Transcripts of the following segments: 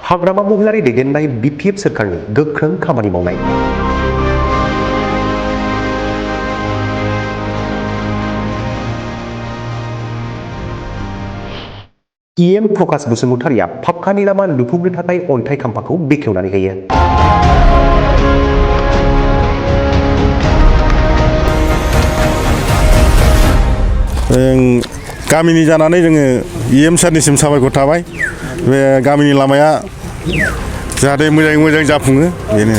हाग्रामा महिलारि दैदेननाय BPF सोरखारनि गोख्रों खामानि मावनाय। इएम प्रकाश बसुमतारिया पाक्कानि लामा लुफुंनो थाखाय अन्थाइ खाम्फाखौ बेखेवनानै होयो। गामिनि जानानै जोङो इएम सारनिसिम साबायखर थाबाय। बे गामिनि लामाया जाहाथे मोजाङै मोजां जाफुङो बेनो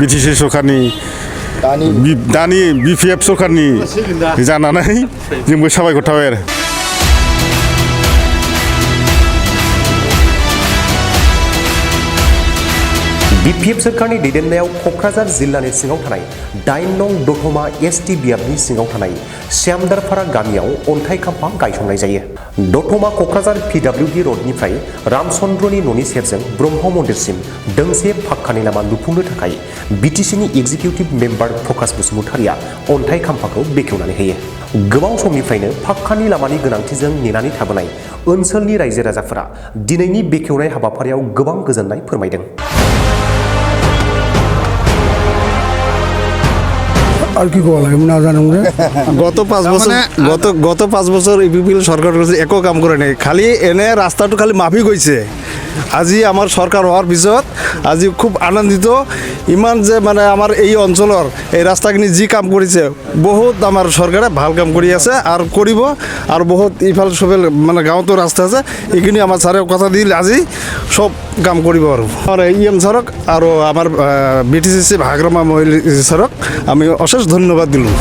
बिटिसि सरखारनि दानि बीपीएफ सरखारनि जानानै जोंबो साबायखर थाबाय आरो। बीपीएफ सोरखारनि दैदेननायाव क'क्राझार जिल्लानि सिङाव थानाय 8 नं दतमा एसटी बियाबनि सिङाव थानाय श्यामदारपारा गामियाव अन्थाइ खाम्फा गायसंनाय जायो। दतमा क'क्राझार पीडब्लिउडी रडनिफ्राय रामचन्द्रनि न'नि सेरजों ब्रह्म मन्दिरसिम दोंसे पाक्कानि लामा लुफुंनो थाखाय बीटीसीनि एग्जिकिउटिभ मेम्बार प्रकाश बसुमतारिया अन्थाइ खाम्फाखौ बेखेवनानै होयो। गोबाव समनिफ्रायनो पाक्कानि लामानि गोनांथिजों नेनानै थाबोनाय ओनसोलनि रायजो राजाफोरा दिनैनि बेखेवनाय हाबाफारियाव गोबां गोजोननाय फोरमायदों। আর কি করা লাগে না জানো গত 5 বছর ইউপিএল সরকার একো কাম করে নাই, খালি এনে রাস্তাটো খালি মাফি গৈছে। আজি আমার সরকার হওয়ার পিছত আজি খুব আনন্দিত। ইমান যে মানে আমার এই অঞ্চলের এই রাস্তাখিনি যি কাম করেছে বহুত আমার সরকারে ভাল কাম কৰি আছে আর কৰিব। আর বহুত ইফাল সবেল মানে গাঁৱতো রাস্তা আছে, এইখিনি আমার স্যারে কথা দিল আজি সব কাম কৰিব। আর ইএম সড়ক আর আমার বিটিসি হাগ্রামা মহিলা সড়ক আমি অশেষ ধন্যবাদ দিলাম।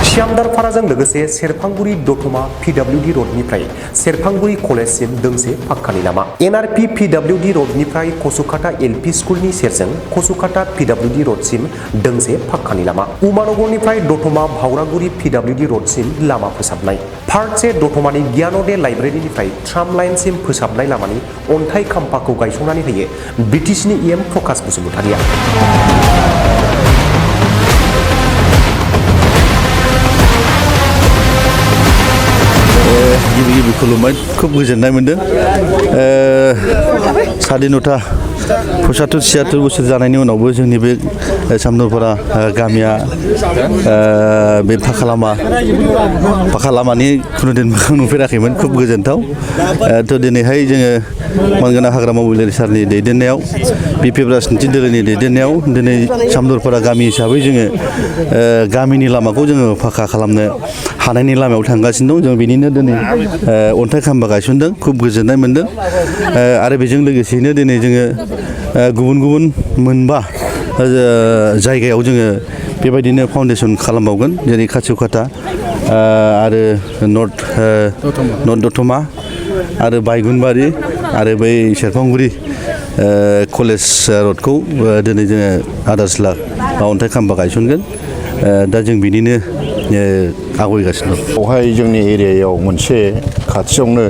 श्यामदारपाराजों लोगोसे सेरफांगुरि दतमा पीडब्लिउडी रडनिफ्राय सेरफांगुरि कलेजसिम दोंसे पाक्कानि लामा, एनआरपी पीडब्लिउडी रडनिफ्राय कसुकाटा एलपी स्कुलनि सेरजों कसुकाटा पीडब्लिउडी रडसिम दोंसे पाक्कानि लामा, उमानगरनिफ्राय दतमा भावरागुरि पीडब्लिउडी रडसिम लामा फोसाबनाय, फार्से दतमानि गियान'दे लाइब्रेरिनिफ्राय ट्राम लाइनसिम फोसाबनाय लामानि अन्थाइ खाम्फाखौ गायसंनानै होयो बीटीसीनि इएम प्रकाश बसुमतारिया। गिबि खुलुमबाय, खूब गोजोननाय मोनदों। स्वाधीनता 75-76 बोसोर जानायनि उनावबो जोंनि बे श्यामदारपारा गामिया बे पाक्का लामानि खुनुदिन मोखां नुफेराखैमोन। खूब गोजोनथाव। थ' दिनैहाय जोङो मानगोनां हाग्रामा महिलारि सारनि दैदेननायाव बीपीएफ राजनिथि दोलोनि दैदेननायाव दिनै श्यामदारपारा गामि हिसाबै जोङो गामिनि लामाखौ जोङो पाक्का खालामनो हानायनि लामायाव थांगासिनो दं। जों बिनिनो दिनै अन्थाइ खाम्फा गायसनदों, खूब गोजोननाय मोनदों। आरो बेजों लोगोसेयैनो दिनै जोङो गुबुन गुबुन मोनबा जायगायाव जोङो बेबायदिनो फाउन्डेसन खालामबावगोन, जेरै खासिख'था आरो नर्थ दतमा आरो बायगुनबारि आरो बै सेरफांगुरि कलेज रडखौ दिनै जोङो 10 लाख अन्थाइ खाम्फा गायसनगोन। दा जों बिनिनो आवगायगासिनो दं। बेवहाय जोंनि एरियायाव मोनसे खाथियावनो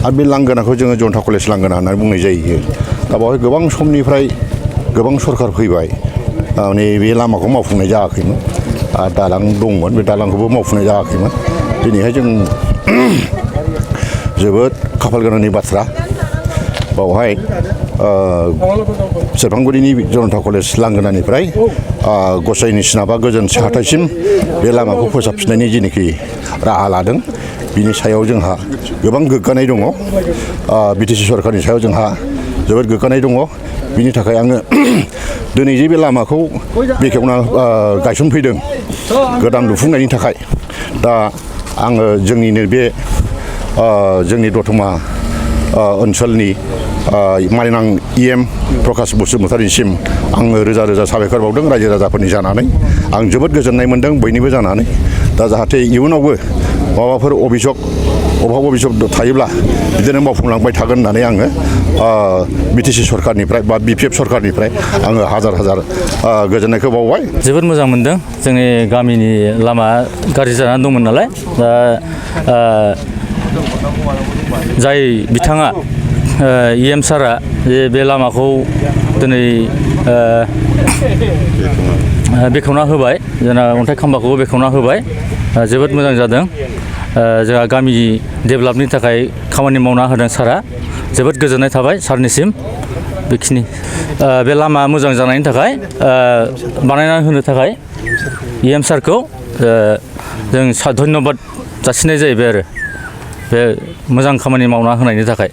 आरो बे लांगोनाखौ जोङो जनता कलेज लांगोना होननानै बुंनाय जायो। दा बेवहाय गोबां समनिफ्राय गोबां सरखार फैबाय, माने बे लामाखौ मावफुंनाय जायाखैमोन। दालां दंमोन, बे दालांखौबो मावफुंनाय जायाखैमोन। दिनैहाय जों जोबोद खाफाल गोनांनि बाथ्रा, बावहाय सेरफांगुरिनि जनता कलेज लांगोनानिफ्राय गसाइनि सोनाबा गोजोनसे हाथाइसिम बे लामाखौ फोसाबफिननायनि जेनोखि राहा लादों, बिनि सायाव जोंहा गोबां गोग्गानाय दङ। बीटीसी सरकारनि सायाव जोंहा जोबोद गोग्गानाय दङ। बिनि थाखाय आङो दिनै जे बे लामाखौ बेखेवना गायसनफैदों गोदान लुफुंनायनि थाखाय, दा आङो जोंनिनो बे जोंनि दतमा ओनसोलनि मानगोनां इएम प्रकाश बसुमतारिसिम आङो रोजा रोजा साबायखर बावदों रायजो राजाफोरनि जानानै। आं जोबोद गोजोननाय मोनदों बयनिबो जानानै। दा जाहाथे इयुनावबो माबाफोर अभियोग थायोब्ला बिदिनो मावफुंलांबाय थागोन होननानै आङो बीटीसी सरकारनिफ्राय बा बीपीएफ सरकारनिफ्राय आङो हाजार गोजोननायखौ बावबाय। जोबोद मोजां मोनदों। जोंनि गामिनि लामा गाज्रि जानानै दंमोन नालाय, दा जाय बिथाङा इएम सारा बे लामाखौ दिनै बेखेवना होबाय जोंना अन्थाइ खाम्फाखौबो बेखेवना होबाय जोबोद मोजां जादों जोंहा गामि डेभेलपनि थाखाय खामानि मावना होदों सारा जोबोद गोजोननाय थाबाय सारनिसिम बेखिनि बे लामा मोजां जानायनि थाखाय बानायना होनो थाखाय EM सारखौ जों धन्यबाद जासिनाय जाहैबाय आरो बे मोजां खामानि मावना होनायनि थाखाय